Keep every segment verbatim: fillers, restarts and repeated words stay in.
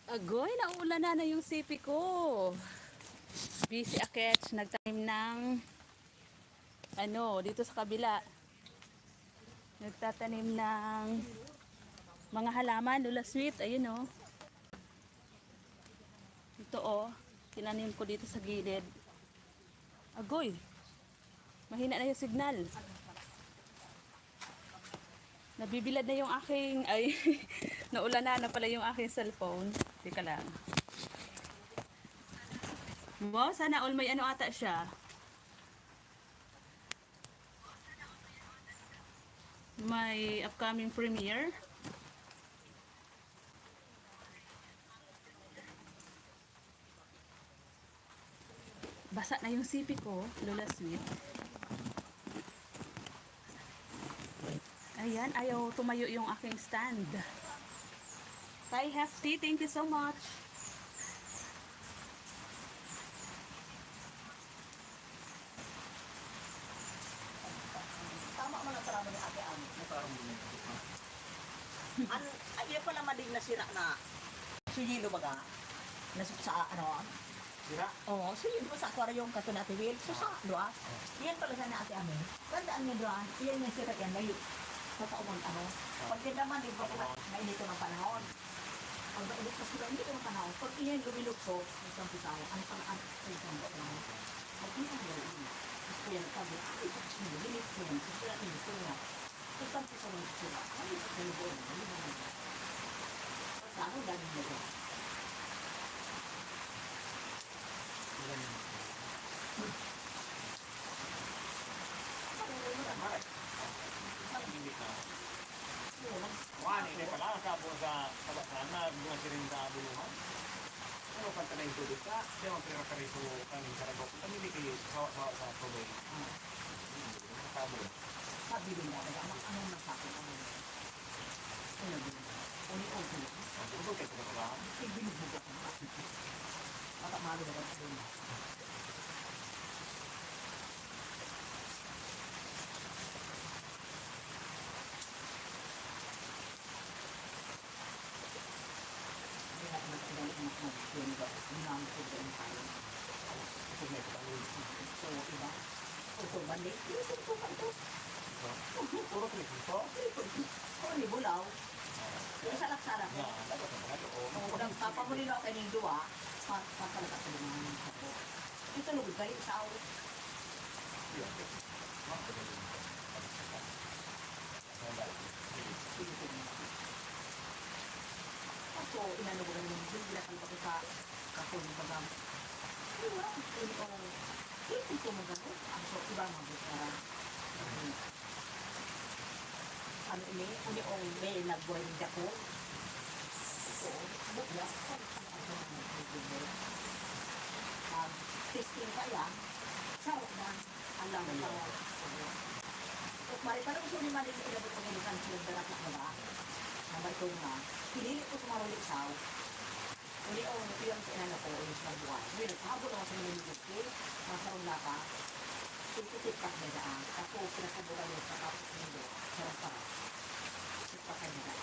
Agoy, nauulanan na yung sipi ko. Busy akets, nagtanim ng, ano, dito sa kabila. Nagtatanim ng mga halaman, Lola Sweet. Ayun, oh. Ito, oh. Tinanim ko dito sa gilid. Agoy. Mahina na yung signal. Nabibilad na yung aking, ay, naulanan na pala yung aking cellphone. Teka lang. Wow, sana all may ano ata siya. May upcoming premiere. Basa na yung sipi ko, Lola Sweet. Ayan, ayaw tumayo yung aking stand. Tay Hefty, thank you so much. Tama man ang sarado ni Ate Ami. Ang, ay, iya pala madig na sira na suyelo baga. Nasuksa, ano, Sira? Oo, so yun po sa aquarium, kato na Ate Will. So sa luwas, yan pala sana Ate Ami. Tandaan niyo doon, yan yung sira yan, may sa taon, ano. Pag yan naman, di ba, Panahon. Mainit ang panahon. Pag mainit kasi mainit ang panahon, pag iyan lumilukso, ang isang pisaya, ang pang-, ang isang buwan. Pag iyan lumilukso, gusto yan, sabi, "Ay, gusto niyo, bilis ko yan, gusto natin, gusto niya." Ang isang pisaya, gusto niya, ay, gusto niyo, gusto niya. Pagkano, dami niya doon. Wani, ini pala, sa abo sa, sa, sa, na, bunga siring sa buluhan. Pero pag taga-intubig ka, siya ang pinakariso kami sa ragok. Kami di kayo sawa-sawa sa tubig. Sa abo. Sabi din na, ano, ano ang nasa akin? Ano yun? Uli-uli. Ang tubig, ito na pala. Ay, binubuga ko. Baka malo na lang sa dulo. Kaya nagkadali ang mga kaibigan ko, ginamit ko din tayo. Kasi may kapatid. So, iba. Ito, balik. Ito, ito, ito. Puro tripito? Puro ni bulaw. Yung salak-salak. Yan, dapat ang mga doon. Kung nagpapamuli na kayo ng duwa, pa-, papalakas ko naman yung sapo. Ito, lugod kayo, isaw. Yan. Mga ganyan. Ako, inano ko lang yung ginagawa ko sa kapoy ng bagang. Ay, wala akong pili o pili ko magano. Ako, iba mga bukara. Ano ini? Uni o may nagbuhay ng Japo? Oo, bukla. Mag-testing pa yan. Sarap na. Alam mo ba? Mari pala gusto ni Manny na inabot ko ngayon kan pinagdarak na ba? Na ba ito nga? Pinili ko sa mga ulit sao. Uli o, ito yung sa inano ko, yung sa buwan. Ngayon, nagpahabo naman sa mga ulit, eh. Mga sarong lata. Ito, ito, ito, ito, ito, ito, ito, ito, ito, ito, ito, ito, ito, ito, ito, ito, ito, ito,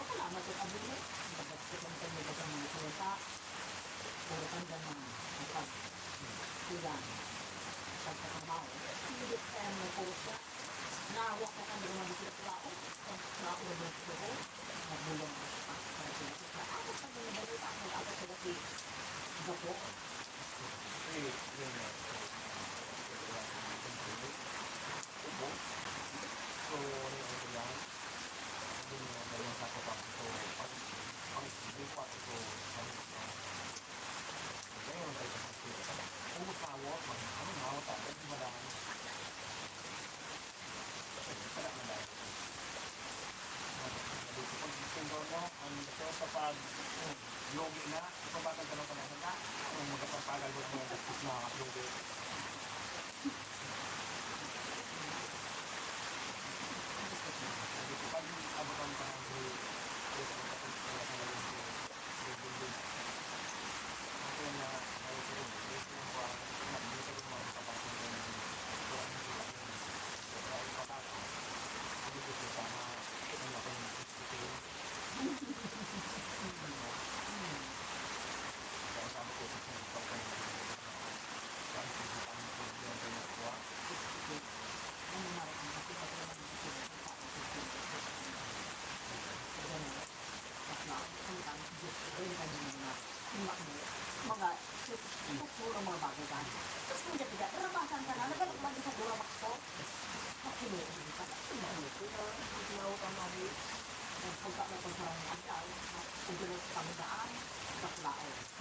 Salamat sa abo mo. Bagat sa kang kami bagang mga salita. Puro kang gama. Kapag kulang. Pagkakamaw. Hindi kaya mo puro siya. Nawak ko kang mga bisita tao. Pag tao na mga tao. Magulang ko sa pagkakasila. Sa ako sa mga balita. Ang ako sa laki. Gapo. Kasi, yun nga. Ubo. So, ano yung kailangan? Hindi mo kailangan sa ako pa. So, pag, pag, hindi pa ako, so, ano pa. Ngayon, tayo sa hospital. Kung masawat, mag-, ano, mawat ako, hindi madami. Wala na dahil. Pag gusto mo, ang gusto sa pag, lugi na, kung bakit ka na pala na, ang magkapagpagal mo ng mga gastos na lugi. Pag abot ang panahon, Tingnan mo, mga, ito, puro mga bagay ka. Tapos kung dyan, dyan, narabasan ka na, nagkano ba sa dura bakso? Makinig ka, tingnan mo, ito na, tingnan mo, tama rin. Ang pagka-, ang pagka-, ang pagka-, ang pagka-, ang pagka-,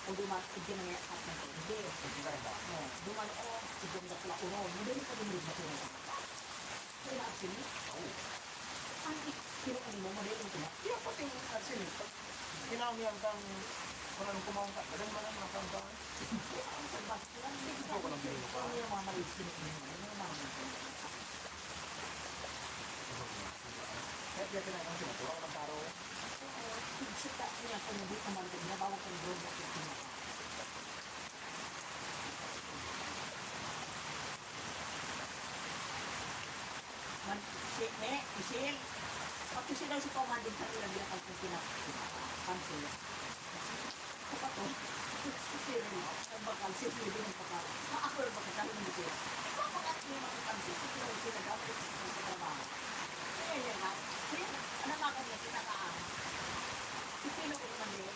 Kung duman, igyan na niya at ng tubig. Hindi. Oh, duman, oh, igyan na pala, oh, madali pa din rin matulog. Kaya na, actually, oh. Ang i-, kinukuha mo, madali mo ito. Kaya pati yung arsenic, pag kinaon niya ang kung anong kumaon ka, ganun man ang mga kauntaan. Ang pagbasa ko lang, hindi ko Ito ko lang pinili ko. Yung mga maliit, yung mga maliit. Kaya, kaya kinain ko, kinakuha ko ng taro. Sita niya kung hindi ko man, nabawa ko yung drone na pinili. Man, si, ne, isil. Pati sila si Pamandin sa ila, bila kang pinap-, pansin. Ito pa to. Sino? Ang bakal, si Pwede ng bakal. Maakor ba kita, hindi ko? Ito, bakit may mga pansin? Ito, yung sinagamit sa trabaho. Kaya yan, ha? Kaya, ano nga kami, kita ka, ah? Pipino ko naman, eh.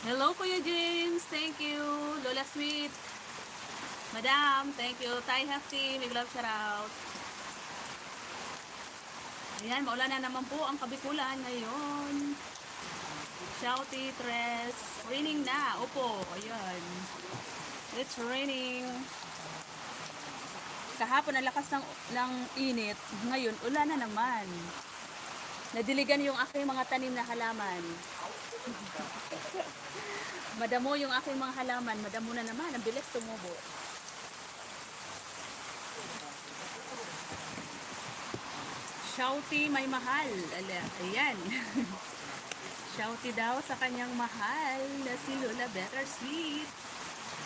Hello, Kuya James. Thank you. Lola Sweet. Madam, thank you. Tay Hefty, big love, shout out. Ayan, maulan na naman po ang Kabikulan ngayon. Shouty, Tres. Raining na. Opo, ayan. It's raining. Kahapon, ang lakas ng, ng init. Ngayon, ulan na naman. Nadiligan yung aking mga tanim na halaman. Madamo yung aking mga halaman. Madamo na naman. Ang bilis tumubo. Shouty, may mahal. Ala, ayan. Shouty daw sa kanyang mahal na si Lola Bittersweet.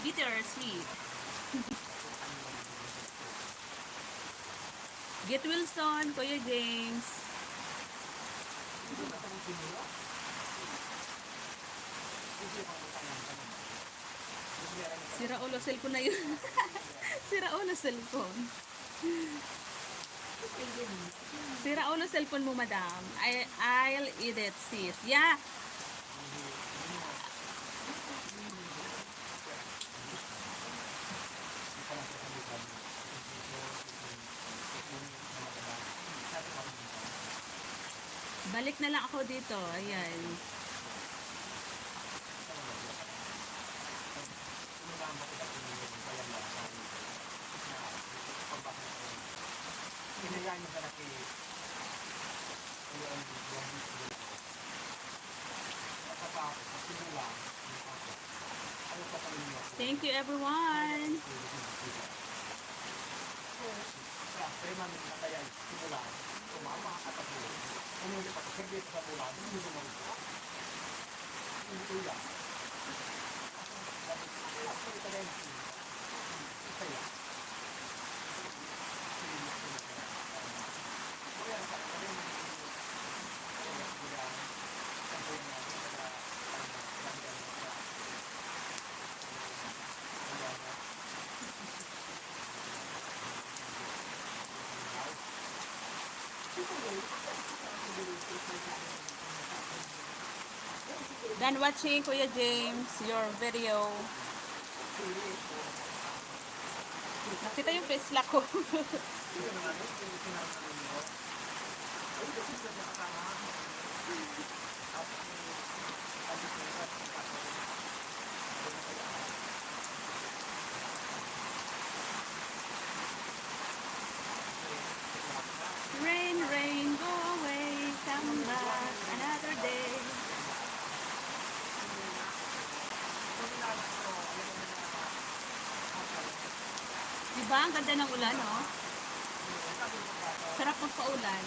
Bittersweet. Get Wilson, Kuya James. Sira ulo, cellphone na yun. Sira ulo, cellphone. Sira ulo, cellphone mo, madam. I, I'll eat it, sis. Yeah. Balik na lang ako dito. Ayan. Thank you, everyone. Done watching, Kuya James, your video. Nakita yung face lock ko. Ang ganda ng ulan, oh. Sarap magpaulan.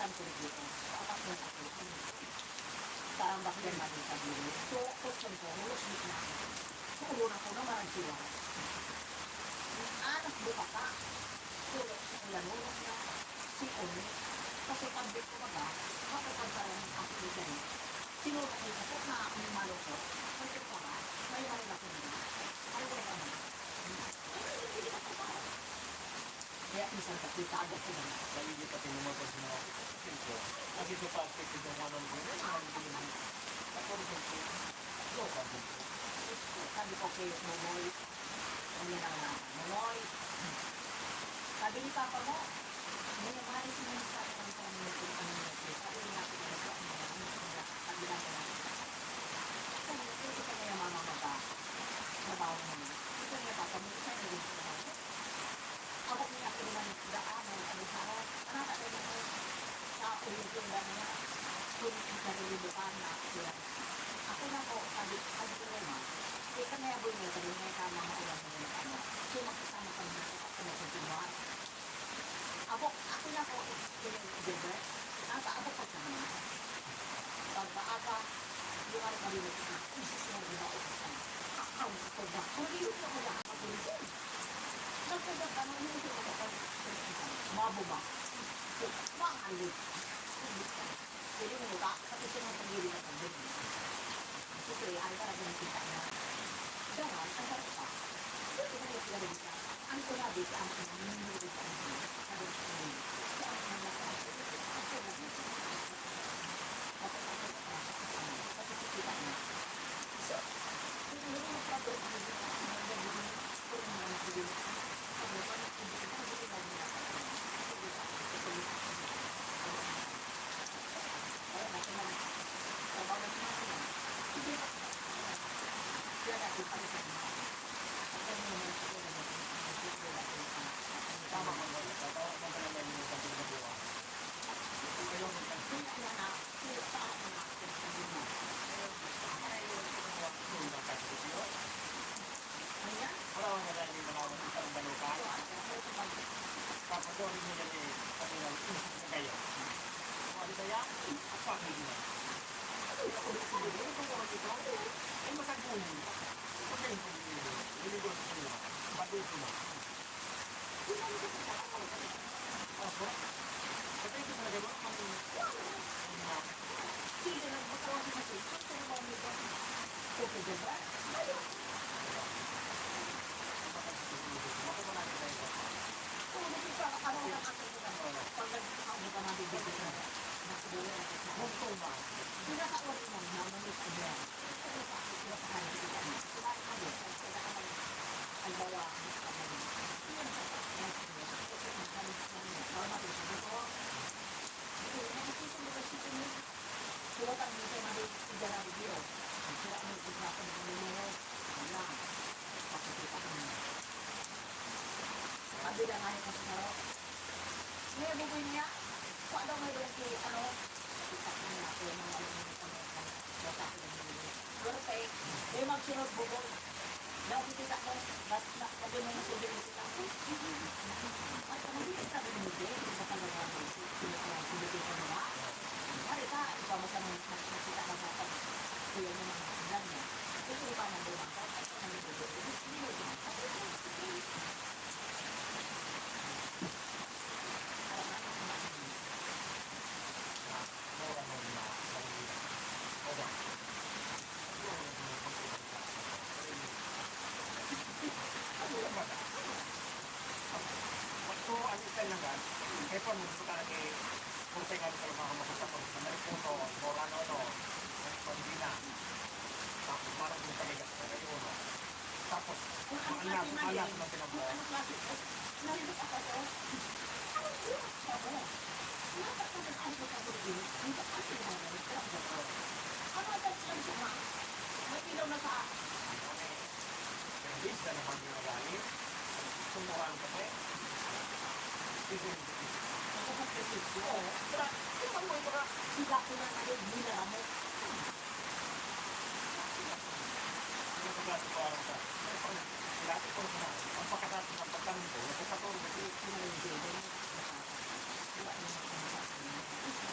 Ang kulit dito. Sa apat na laki. Karambak yan, mali sa dili. So, question ko, hulos di na. Sa ulo na ko na marang siya. Anak mo pa ka. Pero sa kanya, no, no, no. Si Omi. Kasi pag di ko ba, mapapagkaroon ang kulit yan. Sino na kayo po na ang malo ko? Ang kumpara, may marila ko na. Ano ko na ba? Ay, hindi ko na kumpara. Kaya minsan sa kita, agad ko na. Sa iyo, pati mo, pag mga Kasi sa plastic, ito ang ano ko yun, ang mga bilhin. Ako rin ko, local din. Sabi ko kay Momoy, ano na nga, Momoy, sabi ni Papa mo, "May namalis mo sa akin ang pamilya ko, ang pamilya ko." Sabi niya, "Ako na sa mga ano, sa mga kabila ko na." Sabi niya, "Ito na yung mama mo ba? Trabaho mo na." Ito na yung papa mo, isa na rin sa trabaho. Ako niya ako naman daan ng ano sa ano. Nakakatawa ko sa ulo ko yung gano'n. Kung ikarilibutan na ako yan. Ako na po, sabi, sabi ko naman, "Eh, kami aboy mo, sabi niya, tama mo ulan mo yung ano. So, magkasama kami dito sa pagkakuntinuar." Ako, ako na po, yung Gilbert, nasa ako pa sa mga. Pagkaaga, yung ano kami na sa isis na diba, o sa. Ang ako na, kung yun ako na, ako yun. Nagkagagano yung ito na kapag mabuma. Maalik. Pwede mo ba? Pati siya ng pagdiri na pagdiri. Siyempre, ano talaga nakita niya? Dawan, ang sarap pa. Pwede mo yung pinag-isa. Ang kuya, di ka ang pinag-isa. Sabi ko, "Sabi ko, ang mga nasa ako, ang kuya, di ka ang pinag-isa." Tapos ako, tapos ako, tapos nakikita niya. So, hindi mo magpapalagay, hindi mo magpapalagay. Ayan. Wala akong nagagawa ng isang balutan. Tapos, sorry mo yan eh, pati lang, inisip na kayo. Kung ano kaya, ang pamilya. Ano yung ulit ko yun? Ano ba ito? Ay, masaguli. Huwag kayong pumili. Liligo sa inyo. Pati ito na. Opo. Pati ito talaga, ma'am. Ang, ang, Sige, nagbukaw ako sa Facebook, pero ba may ba? Okay, diba? Ayun. Oo, nakita ko. Pag nag-, ang buka natin, dito na, nasa dulo na kita. Pinakauli mo, naman yung kanya. Ito yung sa akin, pinakain ko kami. Kumain kami, ang pinakain, ang bawa, ang pinakain. Yun, ang pinakain. Ito yung kami, kami, kami, kami, kami, kami, kami, Sulatan mo siya na rin, igara di Dios. Ang sira mo, kung sa akin, ang lumuho. Wala. Pakikita ko niya. Sabi na nga yung kasaro. Ngayon, buboy niya. Kung ano may doon si, ano, kita ko niya, kung ano may doon si, ano, bata ko yung buboy. Pero kay, may magsunod buboy. Daw kita ko, basta, sabi mo, nasusunod. Ay, ano yung sabi mo, Jay? Sa pagkakataon, sinasabi mo ba? Pare ka, ikaw mo sa mga nakikita ka sa pag-, kuya mo ng ulan mo. Ito yung iba ng buwan. Kahit ano yung buwan. Hindi mo siya. Waktu ano ka na ba? Kaya pa, gusto ka lagi, kung tayo nga sa mga kamusta ko, sa Mariputo, Morano, no? Pagdina. Tapos, parang gusto ka lagi sa kayo, no? Tapos, kung ano klase na, ano klase na, ano klase na, nalilip ako to. Ano yun? Sabi mo, dapat kung ano ka sa dito, ang kapatid mo, ang kapatid mo. Ano ang kapatid mo? May ilaw na sa Bis na naman yung magaling. Sumuhan ka pa eh. Sige. Oo, tara. Ito ang mga mga siga ko na ngayon, nila mo. Ano ba klase ko alam ka? Ano pang klase ko na? Ang pagkakataon ng pagkaroon ko, nagkakataon ko, pinag-ibig. Wala naman ang pagkaroon.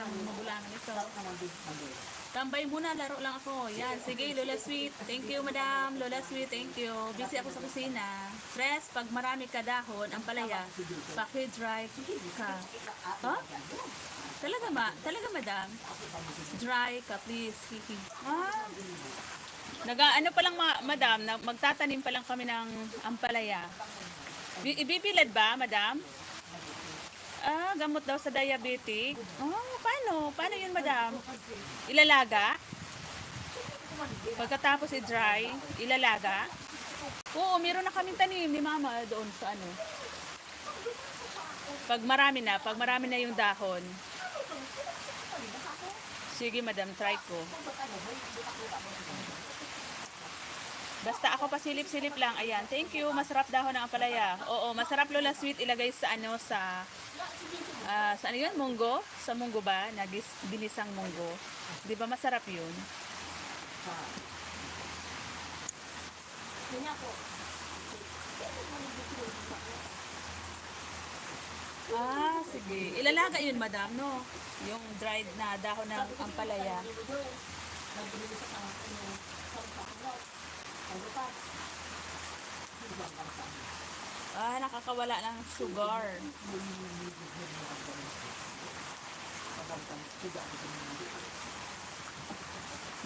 Magulangan ito. Tambay muna, laro lang ako. Yan, sige, Lola Sweet. Thank you, Madam. Lola Sweet, thank you. Busy ako sa kusina. Tres, pag marami ka dahon, ampalaya, paki-dry ka. Ha? Talaga, ma? Talaga, Madam? Dry ka, please. Hihi. Ah. Naga-, ano pa lang, ma-, Madam, na, magtatanim pa lang kami ng ampalaya. Bi-, ibibilad ba, Madam? Ah, gamot daw sa diabetic. Oh, paano? Paano yun, madam? Ilalaga? Pagkatapos i-dry, ilalaga? Oo, meron na kaming tanim ni mama doon sa ano. Pag marami na, pag marami na yung dahon. Sige, madam, try ko. Basta ako pasilip-silip lang. Ayan. Thank you. Masarap dahon ng ampalaya. Oo, masarap, Lola Sweet, ilagay sa ano, sa, ah, sa ano yun? Munggo? Sa munggo ba? Na gis-, ginisang munggo. Di ba masarap yun? Ah, sige. Ilalaga yun, madam, no? Yung dried na dahon ng ampalaya. Ah, nakakawala ng sugar.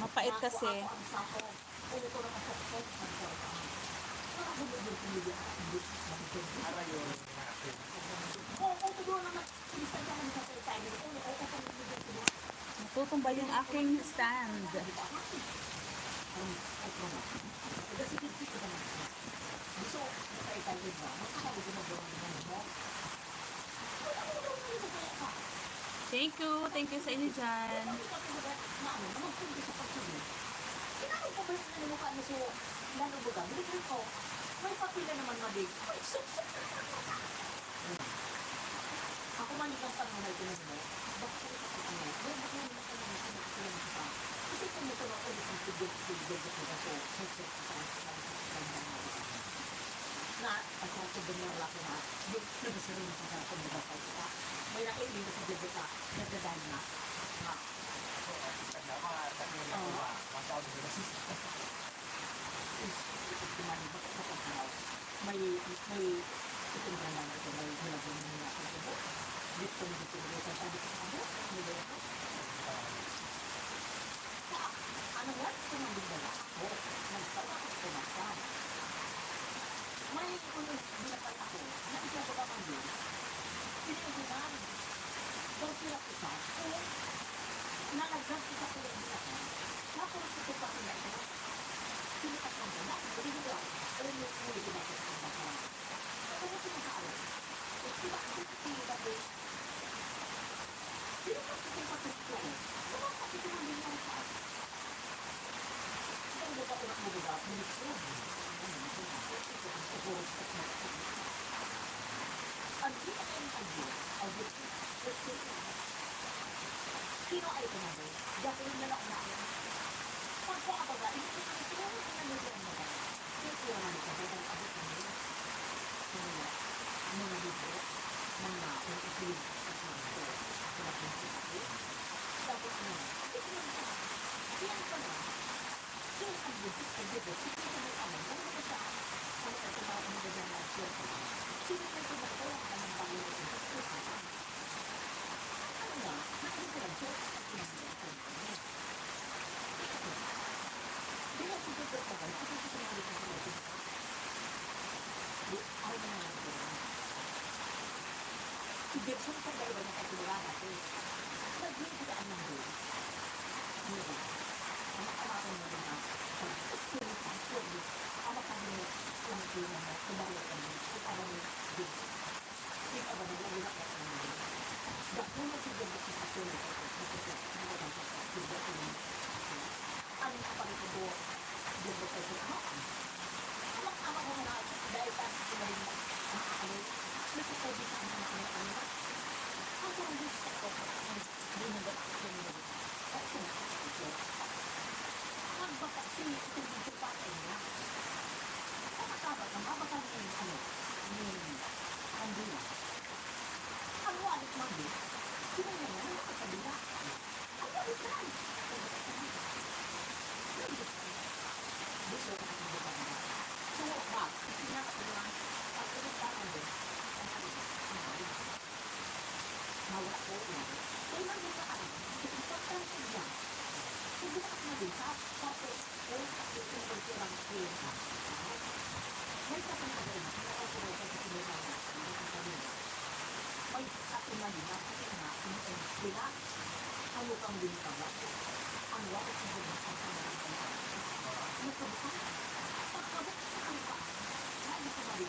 Mapait kasi. Natutumba yung aking stand. Thank you. Thank you sa inyo dyan. May papila naman, mabig. Ay, sus! Ako man, ikaw sa mga ito na, bakit ko ito ang ano? Bakit ko ito ang ano? Kasi kung ito na ulit ang tubig, tubig, tubig, tubig, tubig, tubig, na, ang sarap ko din yung laki na, yung nagsiring sa sarap ko, di ba, pag isa, may nailing ko sa bibig ka, nagdadaan na, na. Oo. May, may, itong ganda na ito, may gulabong na ako sa buhok. Dito, dito, dito, sabi ko, "Ano? Ano ba ito?" Sa, ano nga? Ito nga, di ba? Ako, nagtawa ako sa mata. May ulo, binatang ako. Nagtawa ka man yun. Pinagulay. Daw sila isa. Oo. Nalaglag kita sa loob nila. Tapos ito pa sila ito. Sinitak ng dala. Hindi nila. Alam mo, hindi ko bakit ang bata. Tapos ito sa alam. Ito ba? Ito ba? Sinitak ito pa sa loob. Tapos ito ang nangyari sa akin. Ito ang baba ko na kumbaga. Bilis ko. Ang di pa kayo ng agyo. Agyo. Sino ay tumabay? Jacqueline na lang na ako. Pagkuha ka ba? Hindi ko na ito. Hindi ko na ito. Hindi ko na ito. Hindi ko na ito. Mga libro, mga itim at mga ito. Ako na po sa akin. Tapos na, hindi ko na ito. Hindi ko na ito. Kaya ang buntis, ang buntis, hindi ko na ito. Ano ba siya? Ano ba ito? Mga kumbaga na, sure. Sino na ito na ito? Ang anong bagay na ito? Ano nga? Ano ko lang siya? Hindi ako siguro ko ba? Kasi sa mga dito sa mga dito. Di, ako na nga dito. Si Gerson, pag iba na sa tumulada ko. Nagmimigay ang mga dito. Ano ba? Ang mga tao mo din na, pag-, ang mga tao mo, ang mga tao mo, ang mga tao mo, ang mga tao mo, Nagbasa si Tito Dito pa rin niya. Sa kasama, ang mabasa ni, ano, ni Andina. Ang wallet man din, sino niya yan? Ano sa kabila? Ang wallet man! Gusto ko sa kabila. So, bag, isinakot ko lang, pag-ulit lang ang din, ang ano, ang wallet. Mawala ko, yan. Kaya lang yung nakaano, importante niya. Hindi na ako nabisa, tapos, eh, tapos yung kulturang kultura. May isa pang bagay na, kaya ako na sa sinunod na, ang pamilya. May isa pang mali na, kasi nga, yung, eh, sila, ano kang din ka ba? Ang wakit sa buhay, ang pamilya. Ano ka ba? Pagkabot sa kalpa, lagi ko mali.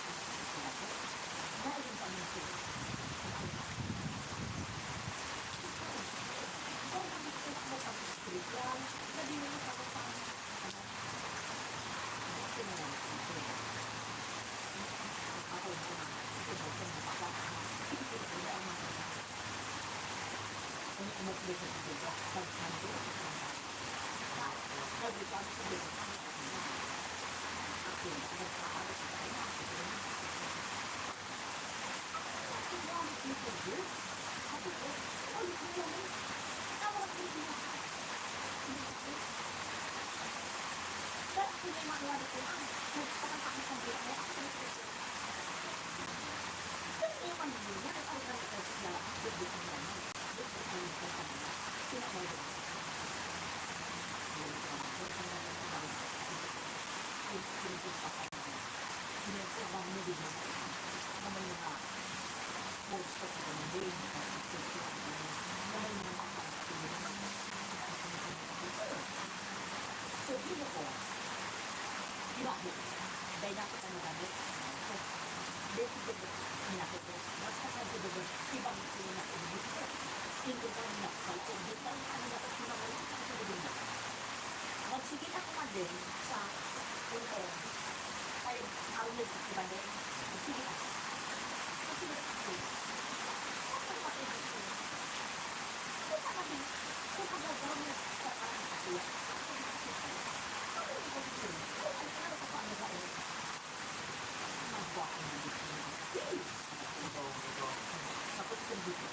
Trabaho mo, di ba? Na may mga course ka sa ganun din, na may mga So, yun ako. Di ba? Dahil ako sa mga gamit. So, dahil ko dito, hinapit ko. Mas kasal ko dito, ibang sila na sa ibig ko. Hindi ko na hinapit ko. Hindi ko na hinapit ko. Hindi ko na hinapit ko. Magsige na ako man din sa, ano, ay, army sa iba din. Magsige na. Magsige na ako. Ano ba kayo gusto? Ano ba kami? Kung magagawa mo sa parang sa iya. Ano ba gusto mo? Ano ba gusto mo? Ano ba gusto mo? Ito, ito. Sa pagkakita dito,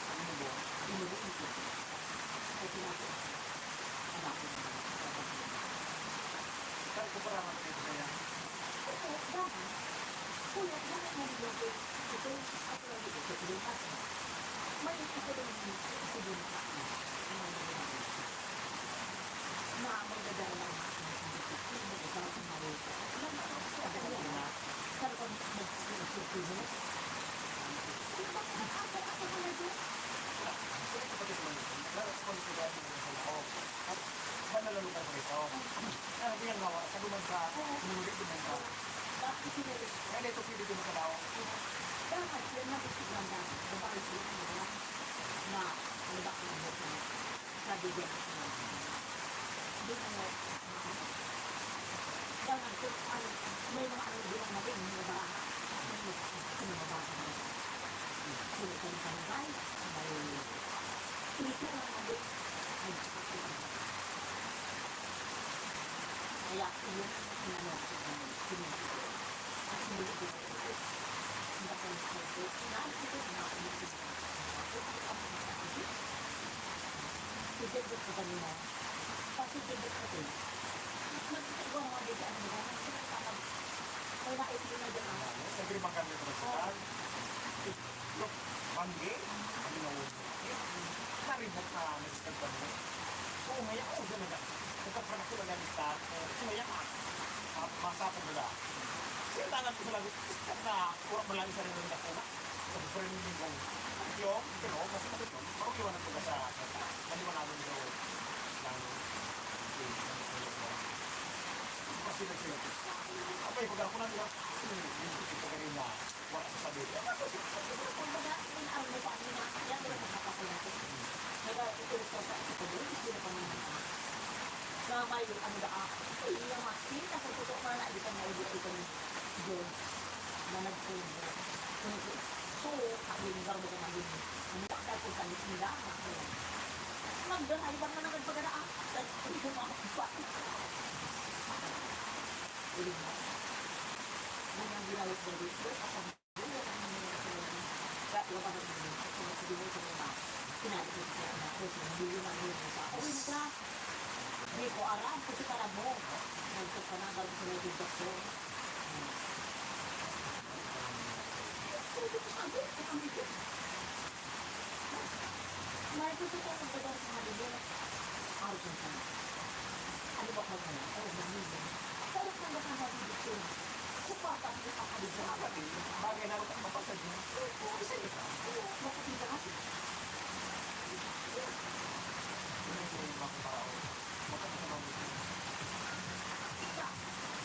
ano mo ba? Ano mo ba? Ay, tinapos. Anak ko. Ikaw, kumpara ka dito na yan. Oo, dama. Kuya, dama na rin ako. Ito, ako lang dito, sa Pilipinas. May isa din yung isa din sa akin. Na magdadala ng Wala sa pagkatuloy. Wala sa pagkatuloy sa laog. At banal na lugar ko ito. Kaya di ang hawa, sa duman ka, sinulit duman ka. Kaya ito pwede ko makalaog. Dapat yan, mabigyan lang dapat. Babae sila, di ba? Na, ano ba, ang buhay? Sabi niya, "Di mo, daw nagtutupad, may mga ano din ang nabing, mga baraha." Ano ba? Ano ba? Sino ka ng barangay? May pinito ang nabing. Ay, kaya iyon ang inano ko ng pinito. At hindi ko, hindi ko, hindi ko, Idagdag ko kanina. Kasi idagdag ko din. Nagtatago ang mga bigyan ng mga nagtatapag. May naitin na dyan, ah. Nagrimakan nito na sila. Look, banggi. Ano na ulo? Naribot na nagtagdan mo. Oo, ngayon ako siya nag-, nagkapanak ko na ganit sa, eh, ngayon, ah, ah, masapag na lang. Siya tangan ko sa lagot, na, wala mo lang isa rin ang nakuna. Sa friendly ko. Yung, pero mas matutong, maruliwan ang pagkasa, maliwanagan ko lang. Kasi na sila. Apay, pag ako na nila, hmm, hindi ko pa kanina. Wala sa sabi. Kumbaga, inaano mo pa, ano na, yan, wala sa kapatid natin. Kaya, ito yung sa, sa pag-ibig, hindi na kami. Sa may, ano ba, ah, hindi na mas, hindi na sa totoo, wala na, hindi ka na, hindi ka na. Diyos na nagsugo. So, ang lugar mo kung ano yun. Ang lugar ko sa Isla, nagdarahiban na naman pagkadaan. At hindi ko makakita. Uling mo. Yan ang ginawit mo dito. At ang buhay ng mga ito. Kaya, wala ka nang mga ito. Sige mo, ito mo ba? Sinabi ko sa kanya, "Ako, hindi yun ang yun." Uwi na siya. Di ko aram kung si Karamo. Nagkasanagan ko sa may doktor. Sabi ko, "Sabi ko, kami ko." May gusto ko kung bagang sa Manila. Araw ko sa ano ba kung ano? Oh, Manila. Pero kung baka natin gusto, suporta ko yung kapatid sa mga kapatid. Bagay na ako kapatid niya. Oo, isa yun. Oo, makikita natin.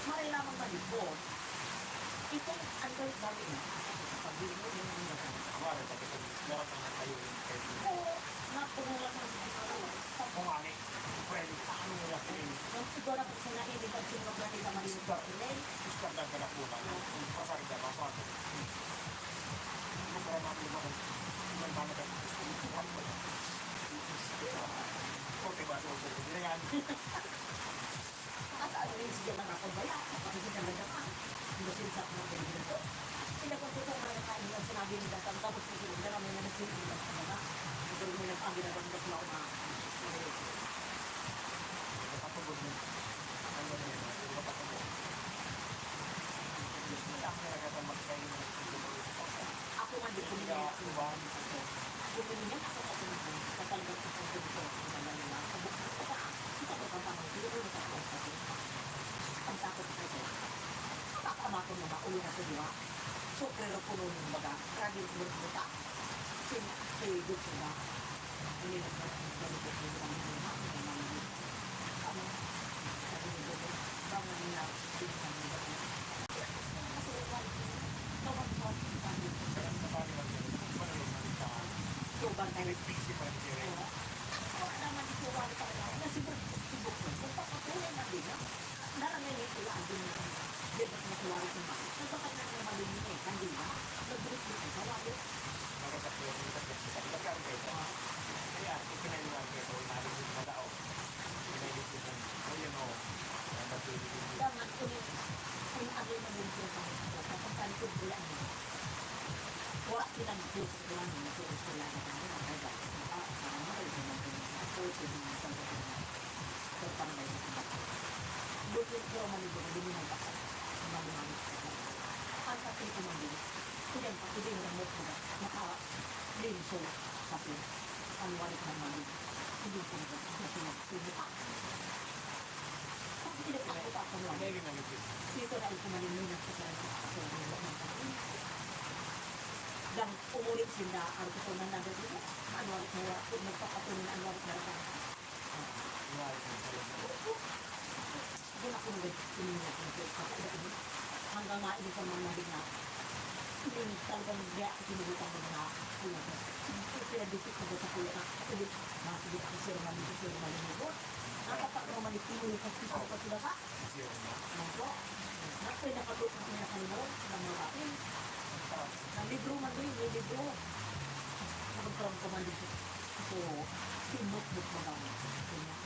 Maray lamang malipot. Itong ang gawin namin, pag-inom yung mga Amare, pati kung meron ka na kayo, eh. Oo, napungulan ng mga Kung ani, pwede, ano mo lang, eh. Yung siguro kung sinahilig at sinugani sa maliit na Start. Start lang ka na po na. Pasal ka, pasal. Masarap ang iba ko. Ibang tama ka. Kote ba, so, so, so, yan. At ano yung sige na kapag wala, kapag hindi talaga ka. Hindi siya sa mga ganito. Sila kung totoo na nakain yung sinabi nila, tapos hindi sila, dala mo na sila, hindi na talaga. Hindi mo nag-agi na bang bakla o mga. Kapag mo. Ano na yun? Kapag mo. Ako nga, di ko nila. Bumili niya ako sa pinto. Sa talagang sa pinto. Sa talagang sa pinto. Sa talagang sa pinto. Ang takot sa kanya. Ang takot. Kung mauli na sa duwa, so, pero puno ng baga, lagi ng buta. Sin-, eh, good po ba? Ano yung nagbalikot yung mga mga mga mga ano, sabi ni Bobo, baka nila, hindi na nila. Kasi wala yung tawag ko, sabi ko, so, bantay. Oo. Wala naman ito, wala talaga. Kasi, magpapatuloy na din, ha? Narangay niya sila, ang din, di ba, natuwa rin sa mga. Nagpapatay na naman din yun, eh, kandila. Nagbulit-bulit sa walo. Magkasakit, magkasakit sa pagkakamay. Ah. Kaya, ipinaliwanag niya ito, umalis yung madaog. Pinalit ko ng, oh, yun, oh. Ang batili din. Dapat, kung, kung ano yung naging pinapakita ko, kapag talikod ko yan, wala silang gusto ko lang, yung gusto ko lang, yung mga, ah, parang mga, yung mga, yung mga, yung mga, Pero parang may mga. Buti ko ang maligo, hindi mo nagkakasal. Ang maliwanag sa kanya. Ang kapit ko maligo. Kuya, ang kapit mo na mo, kuya. Naka-, rin siya na. Kasi, ang wali ko ng maligo. Hindi ko nagkakasal. Hindi ko nagkakasal. Pag pinagpakita ko lang. Dahil nga nagkakasal. Dito na ako maliwanag sa sarili ko. Sa sarili ko. Dang umulit sinda, ang gusto na nagkakasal. Ano, ano, ano, nagpapatuloy na ano, ano, ano. Wala akong sabi. Wala akong nagpapatuloy na ano, ano. Hanggang nga, hindi pa man nabig na. Hindi talagang kaya ako sinubukan ko na, ano, pinag-isip ko sa kuya na, ulit, mga sige, ako, sir, mali, sir, mali, sir. Nakapag-romantic yung pag-isip ko sila ka. Opo. Ako, nakatutok na kanila, sa mga babae. Sa libro man rin, may libro. Nakapag-romantic. So, simot mo pa ba? Ganyan.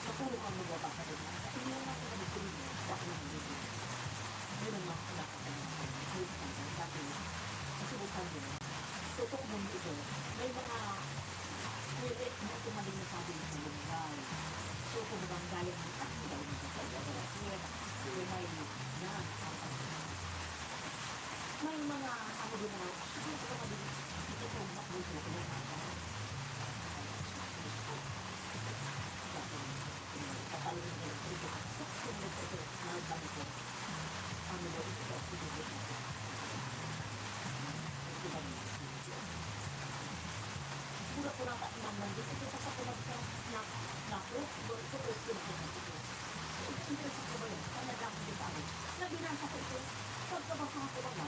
Napuno ang magbabasa din. Hindi naman ako nagsisimba. Bakit naman dito? Yun ang mga pinapakita ko. Dati, nasubukan din. Tutok mo ito. May mga spirit na ito mali na sabi ng lugay. So, kung bang galing ng tayo, daw ng tayo, daw ng tayo, may na, may mga, ano din na, hindi ko naman, hindi ko naman, hindi ko naman, Pura-pura ka, imam man, di ko sa kumagka na, na, naku, ito, ito, ito, ito. Ito, ito, sa kumagka, ang nagdamag yung tao. Na binasa ko ito, pagkabasa ko na,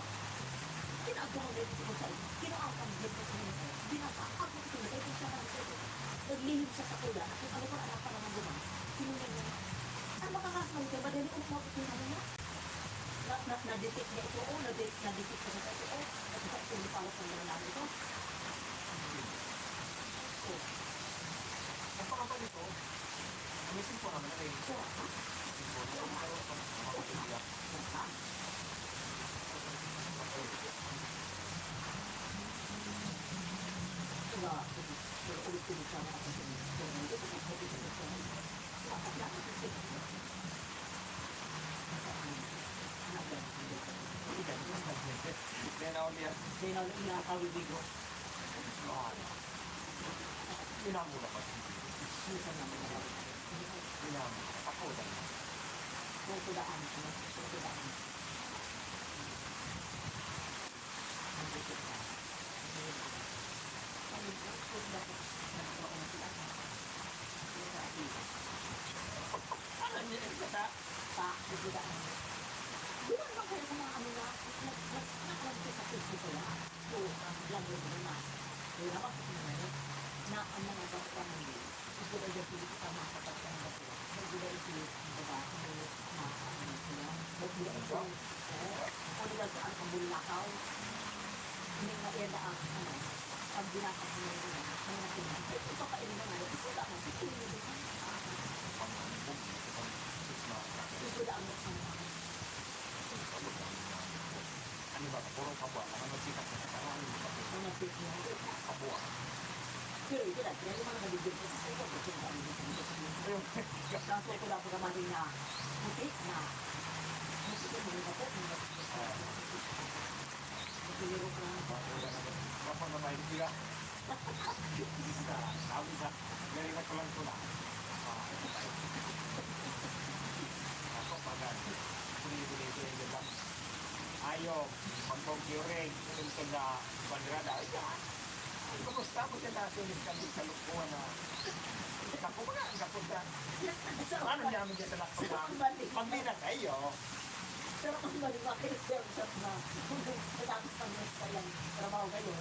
kinaabuhan na ito ko sa iyo. Kinaawang din ko sa iyo. Binasa, ako ito, ito, ito, sa mga ito. Naglihim siya sa kuya, at yung ano ko na, anak pa naman naman. Tinignan niya na, "Saan makakasal ka? Madali ko na ito, ano niya?" Na, na, na-detect niya ito, oh, na-de-, na-detect niya ito, oh. At ito, ito, ito, ito, ito, ito. Oh. Ang pangalan nito, may singko naman na rin. Sure, ha? Singko. Ang pangalan nito, ang pangalan nito. Diba? Pero ulit ko siya na ako sa mga. Then, ako niya. Then, ako niya, kawiwi ko. Inamo na ba? Minsan naman na. Inamo. Ako na. Kung tulaan siya, kung tulaan. Ano niya, sa ta? Ta, di ko daan. Di ba naman kayo sa mga ano na, nag-, nag-, nag-, nag-, sa Facebook ko lang? So, ang vlog mo naman. Kaya ako sa mga na, ang mga bata mo yun. Gusto ko yung pinipita mga kapatid ng bata. Hindi ba ito yung babae mo na, ano, sila? Ba't di ako, eh? Ano ba ito? Ang bulakaw? Hindi na yan na ang, ano, pag binasa ko yung, ano, ang mga pinipita. Ito pa, ito na nga, ito na nga, ito na nga. Ito na ang, ano, Ano ba? Puro kabwa. Ano magsikat na sa ano? Ano ba? Ano sikat na? Kabwa. Pero ito lang, kaya yung mga nabibig ko, sa ito, gusto ko ano yung pinipit ko. Ayun. Kaso ko lang pagkamali na puti na. Puti na mga bato, mga bato. Ah. Puti na. Kapag naman, hindi ka. Sa, sabi sa, very na ko lang ko na. Ah, ako, pag, ah, buli-buli ko Yo, pag-conquering, tungkol na bandrada, ay, ah, kumusta mo siya na sulit kami sa lukbuan na, naku, mga, naku, sa, ano niya, amin niya sa lakbay na, pag may na kayo. Pero kung balik, bakit siya sa mga, matapos pag nasa yung trabaho kayo?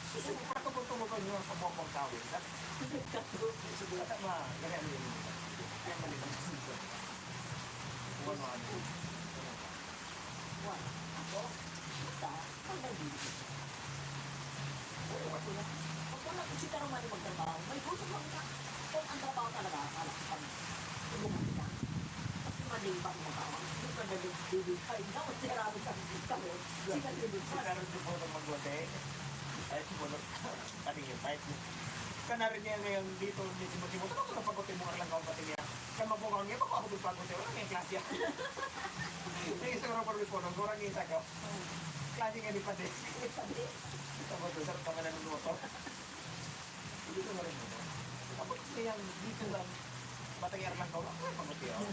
Susunod pa ito, kung tumugon nyo sa bokong tawid, ha? Hindi ka po. Siguro, tama, ganyan yun. Kaya mali lang sa siguro. Kung ano-ano. Wala. Ako? Basta, ang nandito. Oo, ako na. Pag wala ko si Karumani magtrabaho, may gusto ko na. Kung ang trabaho talaga, wala ko pag tulungan kita. Kasi maling pa ang trabaho. Hindi ka nagbibihay. Dapat sirado ka dito. Sila dito. Si Karumani po na magwate. Ay, siguro, pati yung fight. Ka na rin niya ngayon dito, ni Timo-Timo. Ano ko napagwate mo lang ako pati niya? Sa mabukaw niya, baka ako magpagwate. Wala niyang klase yan. Yung isang rubber before, nang kurang yung isa ko. Klase nga ni Pade. Ito ba ito? Sarap pa nga nanuluto. Hindi ko na rin ito. Tapos kaya dito lang, matayar lang daw. Ay, pagod yun.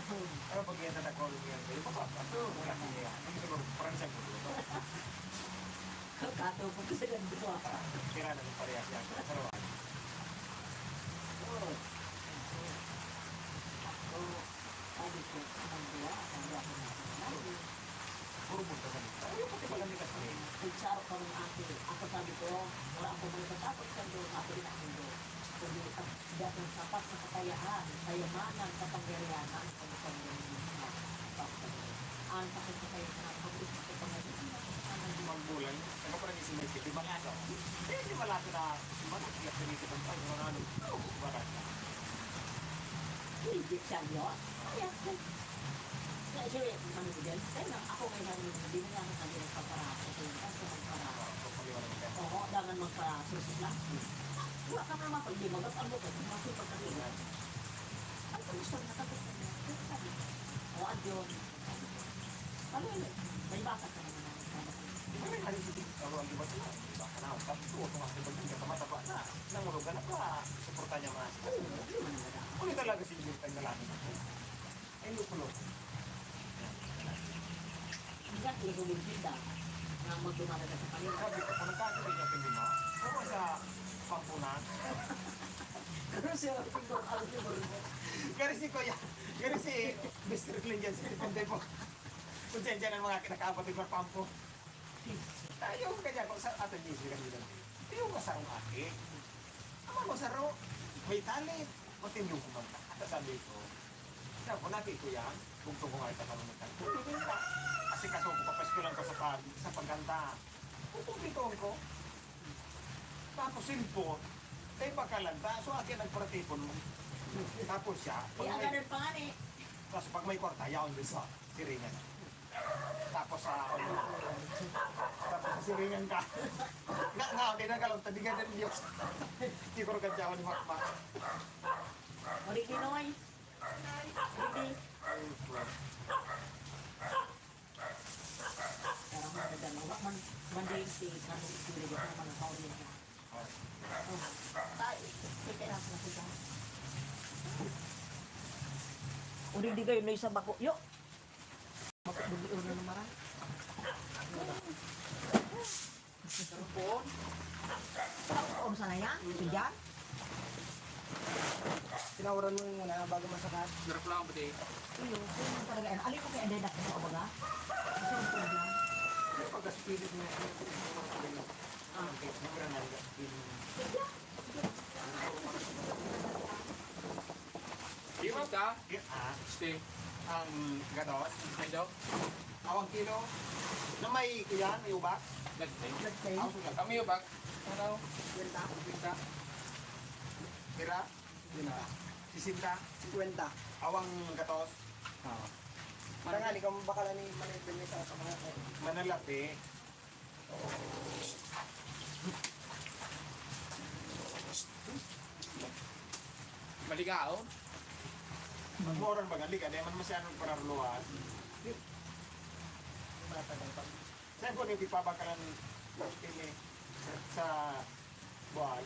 Pero pag yan, tatakawin niya. Yung papa, ito, wala niya. Hindi ko parang siya po ito. Kato po kasi nandito ah. Kira na rin parehas yan. Sarawan. Oh. Oh. Sabi ko, "Ang gawa, ang gawa ko na ako na." Puro punta sa lista. Ayaw, pati pala may kasama. Nagsaro kami ng ate. Ako sabi ko, "Wala akong mga tatapos sa doon, ako din ako doon." Kundi ang, ang sapat sa kakayahan, kayamanan, kapangyarihan, ang kapangyarihan ng Diyos na ipapatay. Ang sakit sa kayamanan, pag-isip ko pa ngayon, ang sakit sa kayamanan. Magbulan, ano pa rin yung sinisipi, mga ano? Hindi, hindi malapit na, mga sinisipi, mga ano? Oo, wala na. Hindi siya yun. Kaya, kaya siya, ano ko dyan? Kaya lang, ako ngayon, ano, hindi na ako sabi ng pagparato. Kaya, basta magparato. Oo, dangan magparato. Wala ka naman pag di magas, ano ka, kung bakit pagkakita. Ang gusto na tapos na niya. Kaya sabi ko, "O, adyo." Ano yun? May basa ka naman ang basa. Ano yung halimbawa, di ba, sila? Di ba, ano, tapos ko, kung ako, pag hindi ka mataba na, nangurog ka na pa, suporta niya mga sila. Oo, yun ang maganda. Uli talaga si Jun, ang lalaki. Ay, lukulog. Exactly, kung bibida, na magdumadaga sa kanila. Sabi ko, kung nagkakabili niya, pwede na. Kung sa pampunan. Pero siya, tingko, alam niyo ba rin? Gari si Kuya, gari si Mister Glenn dyan, si Tipon Tepo. Konsensya ng mga kinakaabot ni Kuya Pampo. Ayaw ka dyan, kung sa atin, Mister Glenn. Ayaw ka sa akong aki. Ama ko, saro, may talent. Continue ko man. At sabi ko, "Siya, kung nakita ko yan, bugtong ko nga ito, marunong ka." Pwede na. Kasi kaso ko, papaskulan ko sa pag-, sa pagkanta. Kukumpletuhan ko. Tapos cellphone, kay pakalanta. So, akin ang paratipon mo. Tapos siya, pag Iya, may, ganun pa nga ni. Tapos pag may kwarta, yaon din sa siringan. Tapos sa, tapos sa siringan ka. Nga, nga, okay na ka lang, tadigan ng Diyos. Siguro ka dyan, Makmak. Ori, Ginoy. Bibi. Parang maganda, no? Wa man, man din si Carlo Espiritu, ang mga kauli niya. Oh. Ay, sige, ako na siya. Uri di kayo, no, isa bako. Yo! Bako, buli, uri na mara. Cellphone? Cellphone sana yan? Ito dyan? Tinawaran mo muna bago masakat. Sarap lang, pati. Iyo, yun yung talaga. Ano yung kasi ang dedak mo, baga? Sa cellphone dyan. Ano pagka-spirit mo? Ah. Okay, mura na yung spirit mo. Sige. Iwag ka? Ah. Stay. Ang gatos? Medyo? Awang kilo. Na may kuyan, may ubak? Let's say. Let's say. Ang sugat. Kami ubak. Ano? Kwenta. Kwenta. Pira? Kwenta. Sisenta. Kwenta. Awang gatos? Oo. Tangali, kung baka lang yung manipin sa mga manalapi. Maligaon? Magmoron ba gali? Kaya man masyadong pararuluhan. Saan ko nagpipabakalan ini sa buhay?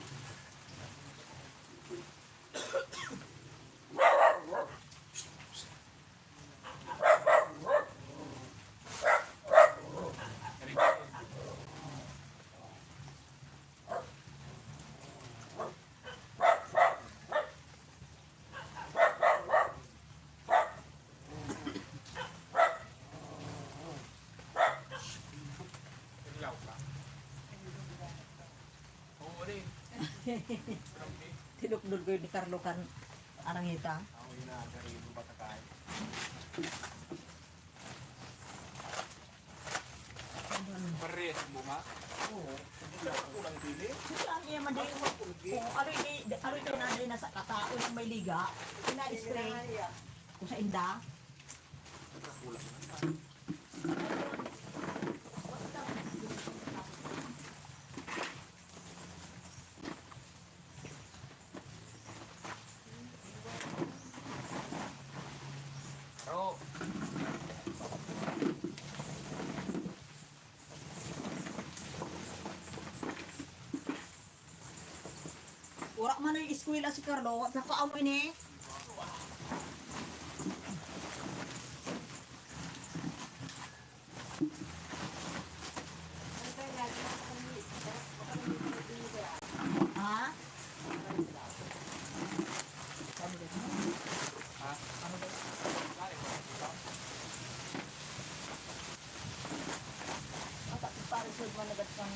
Tinukdod ko yun ni Carlo kan Arangita. Parehas ang bunga. Oo. Kulang din eh. Sige, ang iya man din. Kung aloy di, aloy di na din nasa katao yung may liga, ina-spray. Kung sa inda. Aro. Wala man ay eskwela si Carlo, nakaamo ini. Ha? Ha? Ata, parisod man agad kang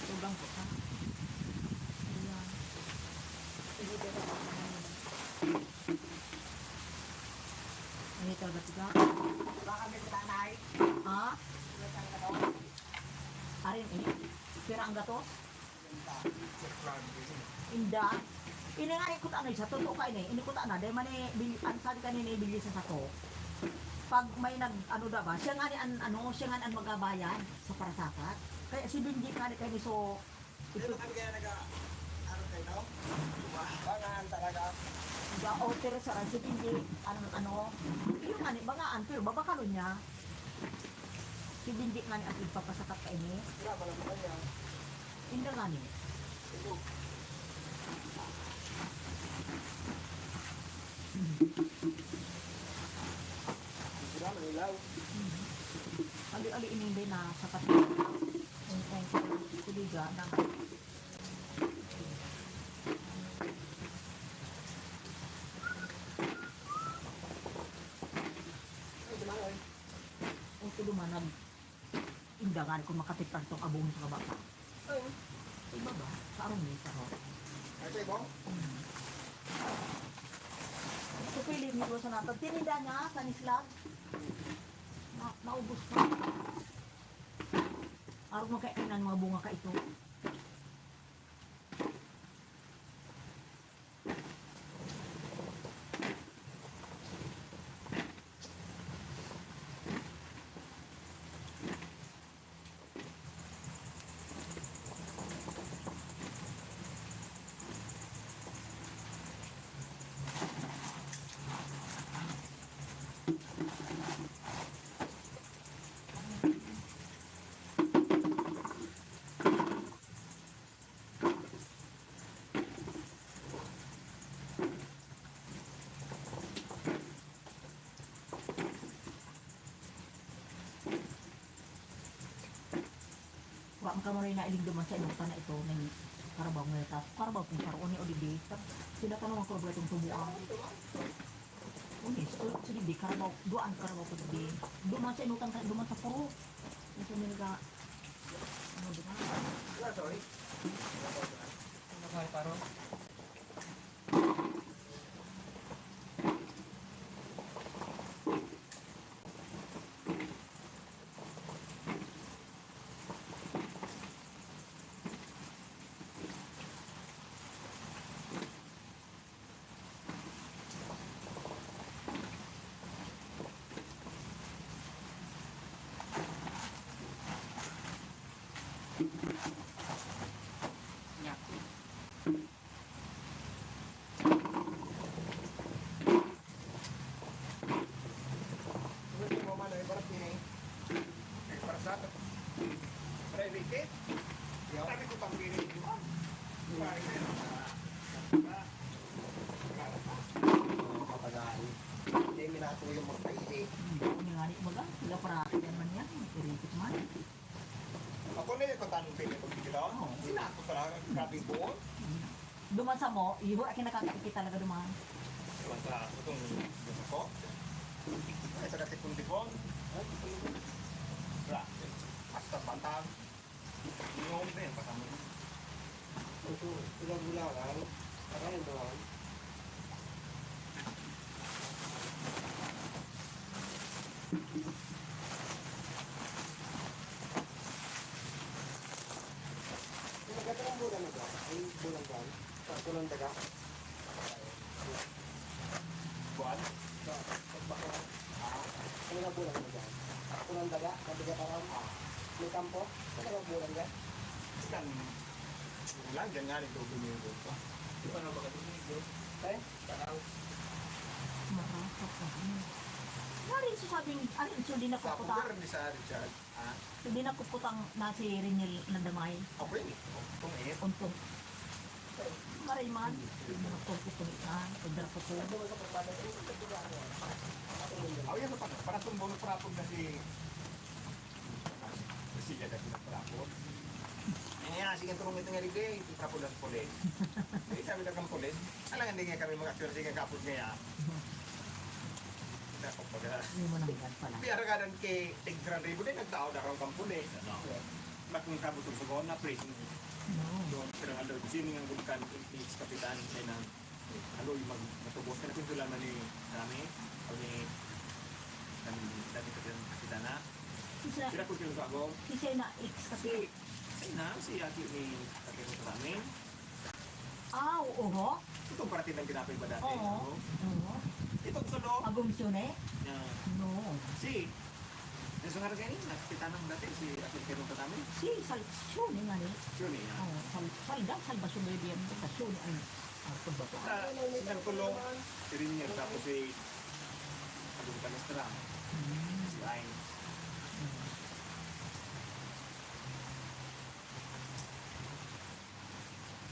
tugang ko, ha? Ayan. Sige, pero ano ito, ba't ikaw? Baka may tanay. Ha? May tanay ka daw? Arin, eh. Pira ang gatos? Inda. Ini nga, ikot ano, sa totoo ka ini, ini ko ta na, dahil man eh, bil-, ang sabi kanina, ibili sa sako. Pag may nag, ano daw ba, siya nga ni an, ano, siya nga ni an magabayad sa parasakat. Kaya si Benji nga ni kami, so, Pero ito, kami kaya naga, ano kayo, no? Bangahan talaga. Ba, o, pero sa si Benji, ano, ano, yung nga ni, bangaan, pero babakalon niya. Si Benji nga ni ang igpapasakat ka ini. Wala, wala, wala niya. Inda nga ni. Ito. Sila, manilaw. Ali-ali ini din na sakat. Ang, ang, kuliga, na. Ay, dumaan, oy. Ang tulumanag. Inda nga ni kung makatipran tong abong sa kababa. Oo. Sa ibaba, sa arong ni, sa arong. Ay, sa ibong? Hmm. Ito pili ni Rosa nato. Tininda niya sa Nislag. Na, naubos na. Arog magkainan mga bunga ka ito. Wa man kamo na nailig duman sa inutan na ito, ning karabaw nga ito. Karabaw kung karoon ni o di di. Sila tanong ang karabaw itong tubuan. Unis, o, sige, di, karabaw, duan, karabaw ko, di. Duman sa inutan, duman sa puro. Yung sa mga, ano, di ba? Wala, sorry. Ano, sorry, paro? Gusto mo man, ay, para pinay. Ay, para sa ato. Para ibigay. Yo. Sabi ko, pang pinay, di ba? Para ibigay. Para, para. Oo, kapag-aari. Hindi, minato yung magpaili. Hindi, hindi nga rin, baga, sila para, yan man yan, irikit man. Ako na yung katanon pili pag kita. Oo. Sila ako talaga, grabe buo. Duman sa mo, iho, akin nakakikita talaga duman. Duman sa, itong, duman ko. Ay, sa katipon-tipon. Grabe. Hasta pantang. Yung hombre, yung pantang. Ito, ilang bulangan, aray mo. Nagkataon bulan na ba? Ay, bulan ba? Sa bulan daga? Buwan? Sa pagbako. Ah, ano na bulan mo dyan? Bulan daga, mabigat aram. Ah, may kampo? Ano na bulan dyan? Isang lang, dyan nga rin, Domingo pa. Di pa na baka Domingo. Eh? Tanaw. Marasa pa rin. Nga rin sasabing, ano, so di Sa nakukuta. Puder ni sa Richard. Ah, Hindi nakukutang na si Reniel na damay. Okay. Kung init. Untong. Maray man. Untong ito ni, ah, pagdara ko po. Aw, yan, para, para tumbon, para pag na si, si Yada, para pag. Yan, yan, sige, turong ito nga, Rigde. Ito, kapag ang pulis. Eh, sabi na kang pulis. Alangan, hindi nga kami mag-aksyon, sige, kapag nga, ah. Dapat pag, ah, Hindi mo nang pala. Piyaragadan kay Tig Gran Ribo din, nagtao na kang kampo ni. Ano? Bakit yung kabutong sa gawang na prison? No. So, pero nga daw, sino nga gud kan ex-kapitan, kaya na, ano, yung mag-, matubos ka na, pintulan na ni Rami, o ni, kan, dati kapitan, kapitan na. Isa, Sila kung sino sa ako? Isa na ex-kapitan. Si, si na, si Aki ni Kapitan sa Rami. Ah, oo, ho? Itong parating ng tinapay ba dati? Oo. Ano? Oo. Itong sulo? Agumsyon eh? Yeah. No. Si, yung sa nga rin, nakita nang dati, si Akin Kero Katami? Si Sal-, Syon eh, nga rin. Syon eh, yeah. Oo, Sal-, Salda, Salvacion de Viento, sa Syon, ay, ah, pagbato. Sa, si Nang Tulong, si Rinier, tapos si Agong Palestra. Hmm. Si Ain. Hmm.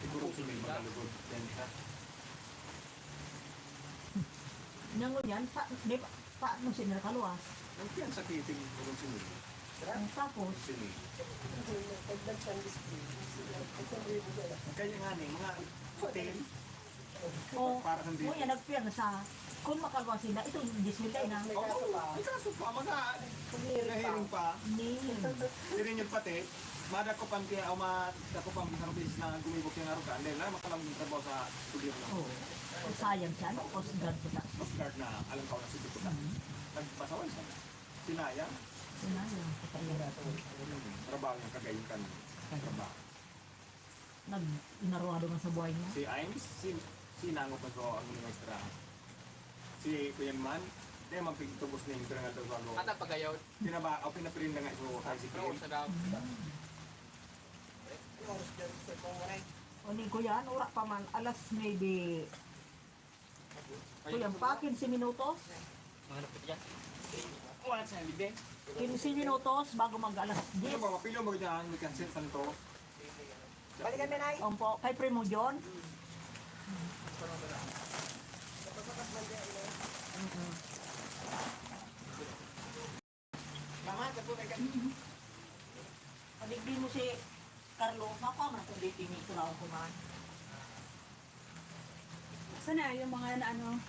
Siguro si Mel makalugod. Yan siya. Nangunyan, pa, di ba, paano siya nakaluwas? Ang piyansa kay Ting Kurong si Mel. Ang tapos? Si Mel. Kanya nga ni, mga ten. Oh, para sa oh, yan, nagpiyansa. Kung makaluwas sila, itong diyes mil tayo na. Oo, may kaso pa, mga nahiring pa. Ni. Diri niyo pati, madakop ang kaya, o madakop ang bisang bis na gumibok yung aruga. Dahil na, makalang yung trabaho sa gobyerno. Oh. Sayang siya, no? Coast Guard ko sa. Coast Guard na, alam ko na si Diputado. Mm. Nagpasaway siya. Sinayang. Sinayang. Trabaho niya, kagayon kan trabaho. Nag-inarwado man sa buhay niya. Si Ains, si, si Nangop na to ang maestra. Si Kuya Man, di man pigtubos na yung pinangal daw bago. Ata pagayaw. Pinaba-, o pinapirinda nga ito, ay, si Kuya. Sa daw. O ni Kuya, ano, ora pa man, alas nuebe. Kuya, pa, quince minutos. Mga napit yan. Wala sa libre. Quince minutos bago mag alas diyes. Ano ba, mapilo mo dyan, may kansin sa nito? Balikan mo, Nay. Ompo, kay Primo John. Mm-mm. Mama, sa po, may kan- Padigdi mo si Carlo, mapa man kung di tinituraw ko man. Saan na yung mga na ano?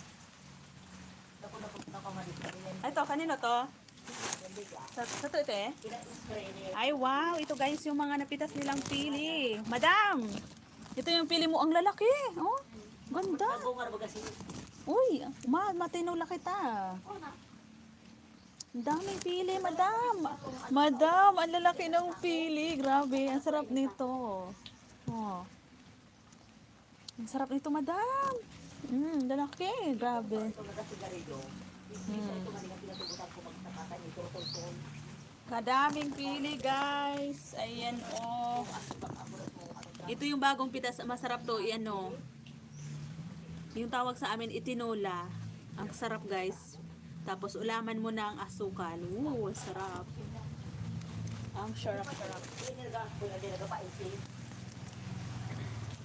Dako-dako na ka madito. Ay, to, kanino to? Sa, sa to ito eh? Ay, wow. Ito guys, yung mga napitas nilang pili. Madam! Ito yung pili mo, ang lalaki. Oh, ganda. Uy, ma matino laki ta. Ang daming pili, madam. Madam, ang lalaki ng pili. Grabe, ang sarap nito. Oh. Ang sarap nito, madam. Mm, lalaki. Grabe. Mm. Kadaming pili, guys. Ayan, oh. Ito yung bagong pitas. Masarap to. Ayan, oh. Yung tawag sa amin, itinola. Ang sarap, guys. Tapos ulaman mo na ang asukal. Wow, sarap. Ang sarap, sarap.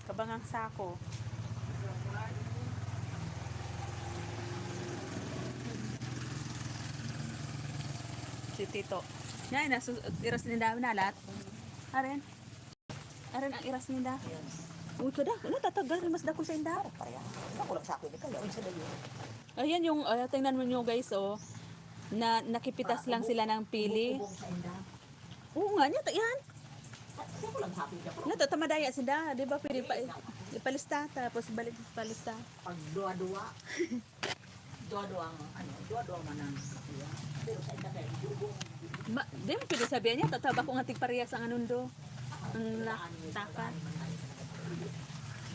Kabangang sako. Si Tito. Yan, nasu-, iras ninda na lahat. Aren. Aran ang iras ninda. Ayan. Uy, kada, ano, tatagal, mas dako sa inda. Parang pareha. Ako lang sa akin, ikaw, yun sa layo. Ayan yung, ah, tingnan mo nyo, guys, oh. Na, nakipitas lang sila ng pili. Bubong sa inda. Oo nga, niya, ta-, yan. Nato, tamadaya sinda, di ba? Pwede pa, ipalista, tapos balik palista. Pag duwa-duwa. Duwa-duwa ang, ano, duwa-duwa man ang kakuya. Pero sa isa kayo, dugo. Ma, di mo pwede sabihan niya, tataba ko nga tigparehas ang anundo. Ang la-, tapat.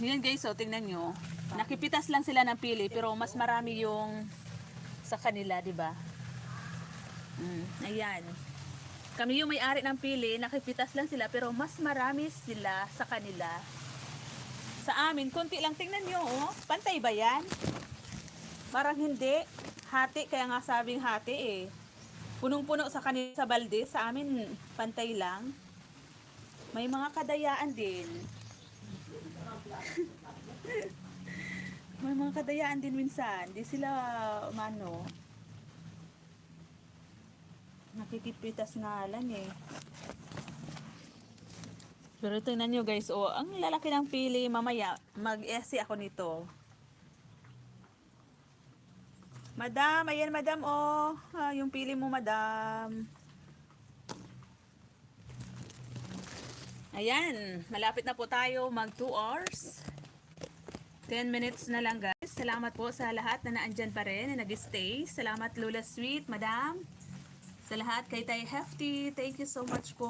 Yan guys, so tingnan nyo. Nakipitas lang sila ng pili, pero mas marami yung sa kanila, di ba? Mm, ayan. Kami yung may-ari ng pili, nakipitas lang sila, pero mas marami sila sa kanila. Sa amin, konti lang. Tingnan nyo, oh. Pantay ba yan? Parang hindi. Hati, kaya nga sabing hati eh. Punong-puno sa kanila sa balde, sa amin, pantay lang. May mga kadayaan din. May mga kadayaan din minsan. Di sila, umano, nakikipitas nga lang eh. Pero tingnan nyo guys, oh, ang lalaki ng pili, mamaya mag-esi ako nito. Madam, ayan madam, oh, ah, yung pili mo madam. Ayan, malapit na po tayo mag two hours. Ten minutes na lang, guys. Salamat po sa lahat na naandyan pa rin, na nag-stay. Salamat, Lola Sweet, Madam. Sa lahat, kay Tay Hefty, thank you so much po.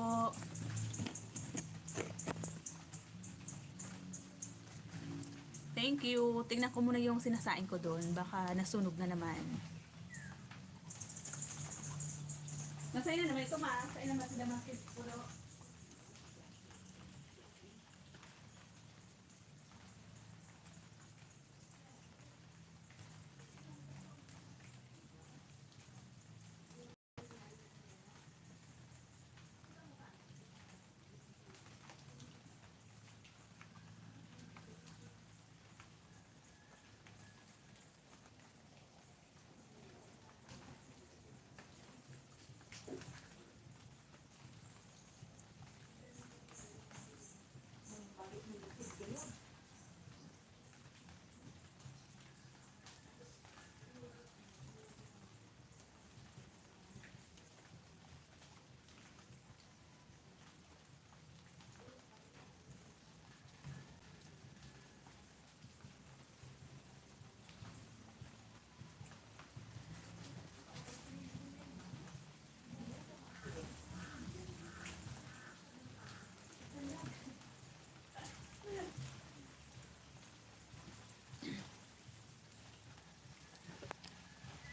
Thank you. Tingnan ko muna yung sinasaing ko doon. Baka nasunog na naman. Nasa'yo na naman ito, ma. Sa'yo naman sila, ma. Puno.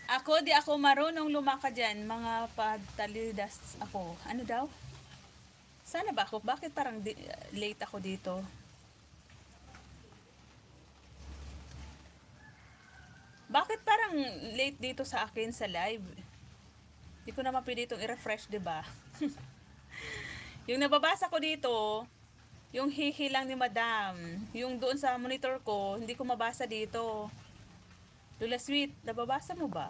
Ako, di ako marunong lumakad yan. Mga patalidas ako. Ano daw? Sana ba ako? Bakit parang di, late ako dito? Bakit parang late dito sa akin sa live? Di ko naman pwede itong i-refresh, di ba? Yung nababasa ko dito, yung hihi lang ni Madam. Yung doon sa monitor ko, hindi ko mabasa dito. Lola Sweet, nababasa mo ba?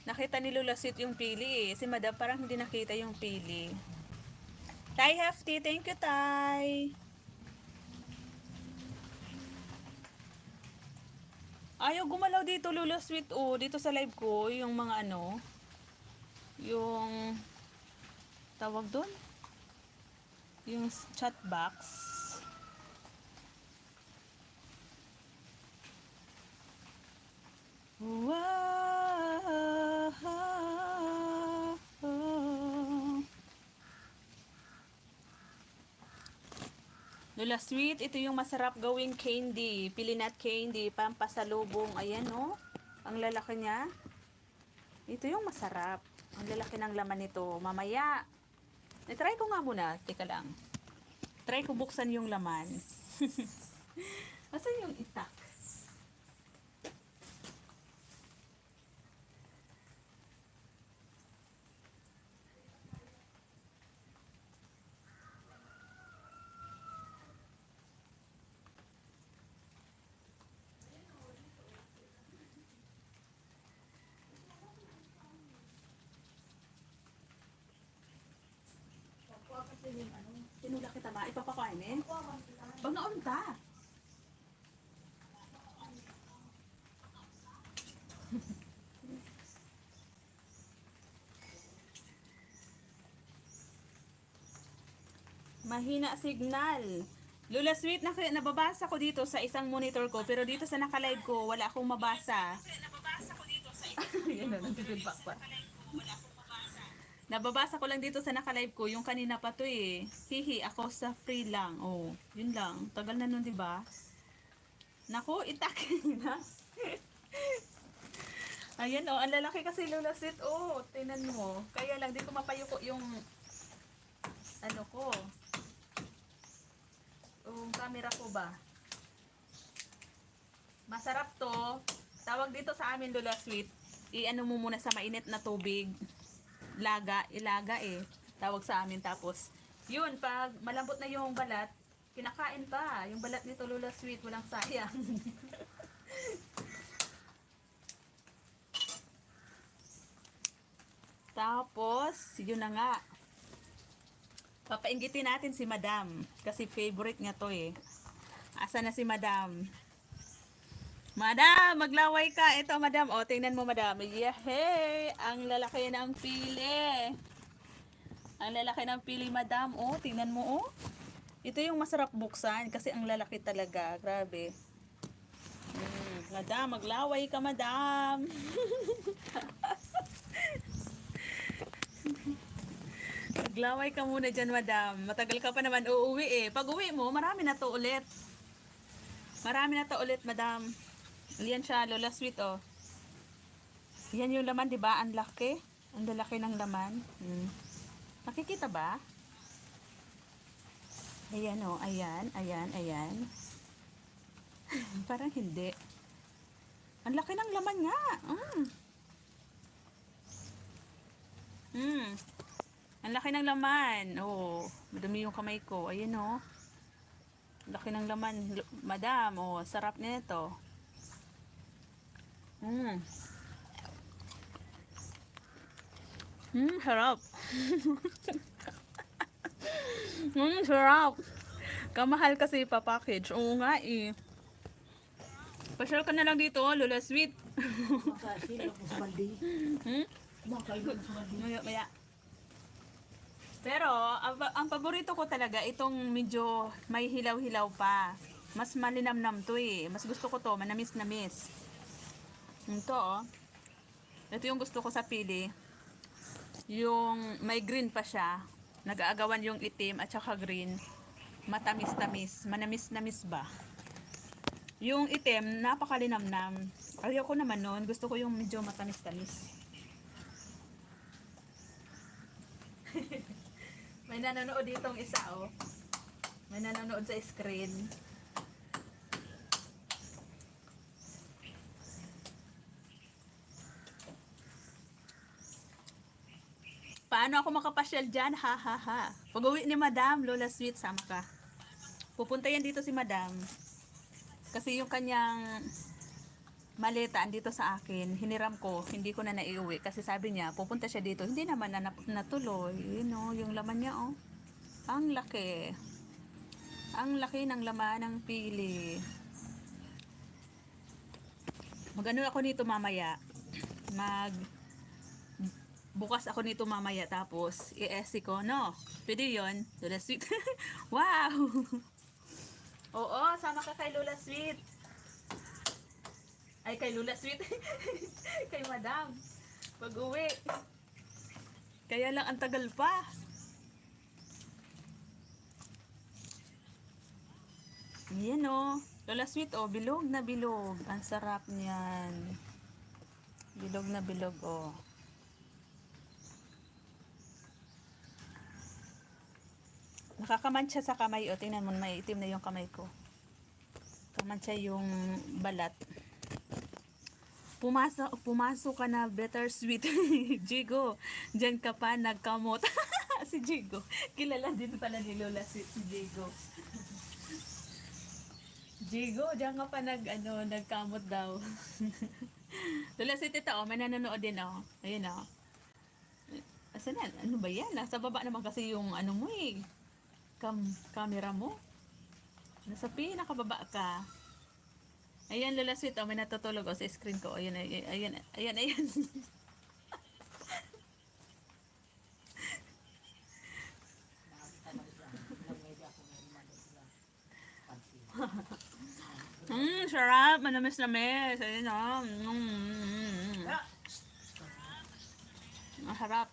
Nakita ni Lola Sweet yung pili eh. Si Madam parang hindi nakita yung pili. Tay Hefty, thank you, Tay. Ayaw gumalaw dito, Lola Sweet, oh. Dito sa live ko, yung mga ano, yung tawag doon? Yung s-, chat box. Wow! Lola Sweet, ito yung masarap gawing candy. Pili nut candy, pampasalubong. Ayan, oh. Ang lalaki niya. Ito yung masarap. Ang lalaki ng laman nito. Mamaya, i-try ko nga muna. Teka lang. Try ko buksan yung laman. Asan yung itak? Tinula kita, ma. Ipapakain eh. Bang naon ta? Mahina signal. Lola Sweet, naki-, nababasa ko dito sa isang monitor ko, pero dito sa naka-live ko, wala akong mabasa. Yan na, nagpipidback pa. Nababasa ko lang dito sa naka-live ko, yung kanina pa to eh. Hihi, ako sa free lang. Oh, yun lang. Tagal na nun, di ba? Naku, itak na. Ayan oh, ang lalaki kasi, Lola Sweet. Oh, tingnan mo. Kaya lang, di ko mapayuko yung ano ko. Yung camera ko ba. Masarap to. Tawag dito sa amin, Lola Sweet. I-ano mo muna sa mainit na tubig. Laga, ilaga eh. Tawag sa amin. Tapos, yun, pag malambot na yung balat, kinakain pa. Yung balat nito, Lola Sweet, walang sayang. Tapos, yun na nga. Papainggitin natin si Madam. Kasi favorite niya to eh. Asa na si Madam? Madam, maglaway ka. Ito, Madam. O, tingnan mo, Madam. Yehey! Ang lalaki ng pili. Ang lalaki ng pili, Madam. O, tingnan mo, o. Ito yung masarap buksan kasi ang lalaki talaga. Grabe. Mm, Madam, maglaway ka, Madam. Maglaway ka muna dyan, Madam. Matagal ka pa naman uuwi eh. Pag uwi mo, marami na to ulit. Marami na to ulit, Madam. Yan siya, Lola Sweet, oh. Yan yung laman, di ba? Ang laki. Ang lalaki ng laman. Hmm. Nakikita ba? Ayan, oh. Ayan, ayan, ayan. Parang hindi. Ang laki ng laman nga. Mm. Mm. Ang laki ng laman. Oh, madumi yung kamay ko. Ayan, oh. Laki ng laman, Madam. Oh, sarap nito. Mm. Mm, sarap. Mm, sarap. Kamahal kasi pa-package. Oo nga eh. Pasyal ka na lang dito, Lola Sweet. Makain ako sa balde. Hmm? Makain ako sa balde. Maya, maya. Pero, ang, pa- ang paborito ko talaga, itong medyo may hilaw-hilaw pa. Mas malinamnam to eh. Mas gusto ko to, manamis-namis. Ito oh. Ito yung gusto ko sa pili. Yung may green pa siya. Nag-aagawan yung itim at saka green. Matamis-tamis. Manamis-namis ba? Yung itim, napakalinamnam. Ayoko naman nun. Gusto ko yung medyo matamis-tamis. May nanonood ditong isa, oh. May nanonood sa screen. Paano ako makapasyal dyan? Ha, ha, ha. Pag-uwi ni Madam, Lola Sweet, sama ka. Pupunta yan dito si Madam. Kasi yung kanyang maleta andito sa akin, hiniram ko, hindi ko na naiuwi. Kasi sabi niya, pupunta siya dito. Hindi naman na nap- natuloy. Yun oh, yung laman niya oh. Ang laki. Ang laki ng laman ng pili. Mag-ano ako nito mamaya. Mag bukas ako nito mamaya tapos i-esi ko, no? Pwede yun. Lola Sweet. Wow! Oo, sama ka kay Lola Sweet. Ay, kay Lola Sweet. Kay Madam. Pag-uwi. Kaya lang ang tagal pa. Ayan oh. Lola Sweet oh, bilog na bilog. Ang sarap niyan. Bilog na bilog oh. Nakakamantsa sa kamay oh. Tingnan mo, may itim na yung kamay ko. Kamantsa yung balat. Pumasok, pumasok ka na, bittersweet. Jigo, diyan ka pa nagkamot. Si Jigo. Kilala din pala ni Lola si, si Jigo. Jigo, diyan ka pa nag, ano, nagkamot daw. Lola Sweet, ito, oh, may nanonood din, oh. Ayun, oh. Asan na? Ano ba yan? Nasa baba naman kasi yung ano mo eh. Cam, camera mo. Nasa pinakababa ka. Ayan, Lola Sweet, oh, may natutulog oh, sa screen ko. Ayan, ayan, ayan, ayan, ayan. Sarap, manamis-namis. Ayun, oh. Mm. Masarap.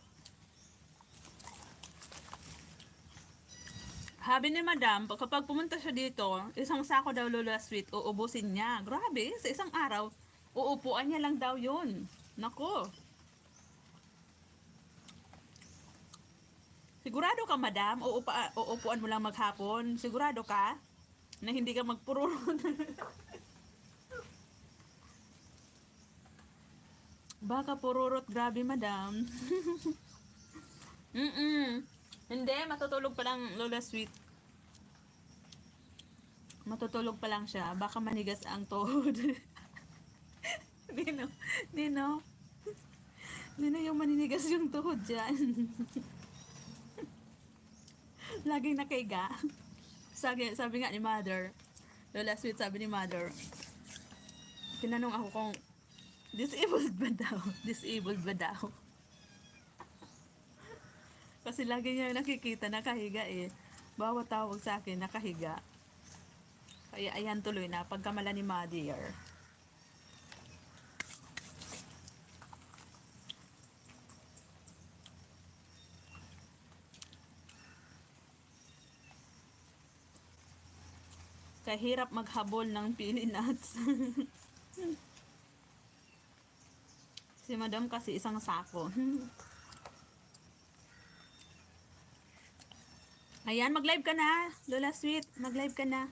Sabi ni Madam, pag, kapag pumunta siya dito, isang sako daw, Lola Sweet, uubusin niya. Grabe, sa isang araw, uupuan niya lang daw yun. Nako. Sigurado ka, Madam? Uupa-, uupuan mo lang maghapon? Sigurado ka na hindi ka magpururot? Baka pururot, grabe, Madam. Mm-mm. Hindi, matutulog pa lang, Lola Sweet. Matutulog pa lang siya. Baka manigas ang tuhod. Nino? Nino? Nino yung maninigas yung tuhod dyan? Laging nakahiga. Sabi, sabi nga ni Mother, Lola Sweet, sabi ni Mother, tinanong ako kung disabled ba daw? Disabled ba daw? Kasi lagi niya nakikita nakahiga eh. Bawat tawag sa akin, nakahiga. Kaya ayan tuloy na, pagkamala ni Mother. Kahirap maghabol ng pili nuts. Si Madam kasi isang sako. Ayan, mag-live ka na, Lola Sweet. Mag-live ka na.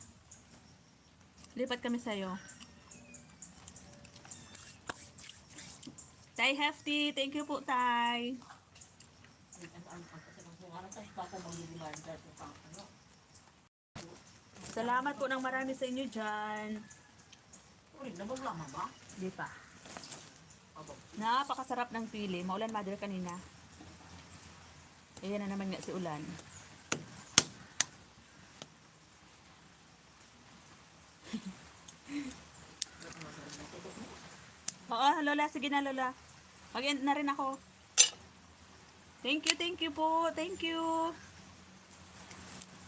Lipat kami sa'yo. Tay Hefty, thank you po, Tay. Salamat po ng marami sa inyo dyan. Uy, nabog lamang ba? Di pa. Abog. Napakasarap ng pili. Maulan, Mother, kanina. Ayan na naman nga si Ulan. Oo, Lola. Sige na, Lola. Mag-end na rin ako. Thank you, thank you po. Thank you.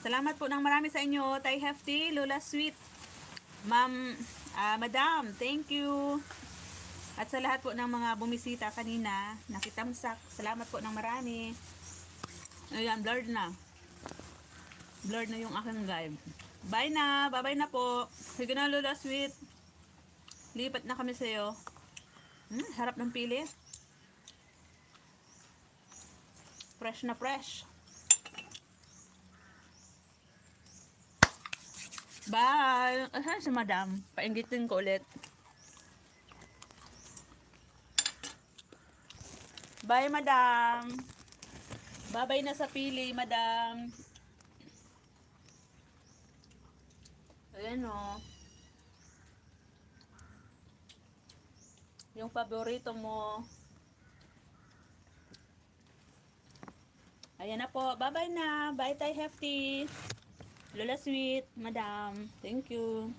Salamat po ng marami sa inyo, Tay Hefty, Lola Sweet, Ma'am, ah, Madam. Thank you. At sa lahat po ng mga bumisita kanina, nakitamsak, salamat po ng marami. Ayan, blurred na. Blurred na yung aking live. Bye na. Bye-bye na po. Sige na, Lola Sweet. Lipat na kami sa'yo. Hmm, harap ng pili. Fresh na fresh. Bye! Asan si Madam? Painggitin ko ulit. Bye, Madam! Babay na sa pili, Madam! Ayan o. Yung paborito mo. Ayan na po. Bye-bye na. Bye, Tay Hefty. Lola Sweet, Madam. Thank you.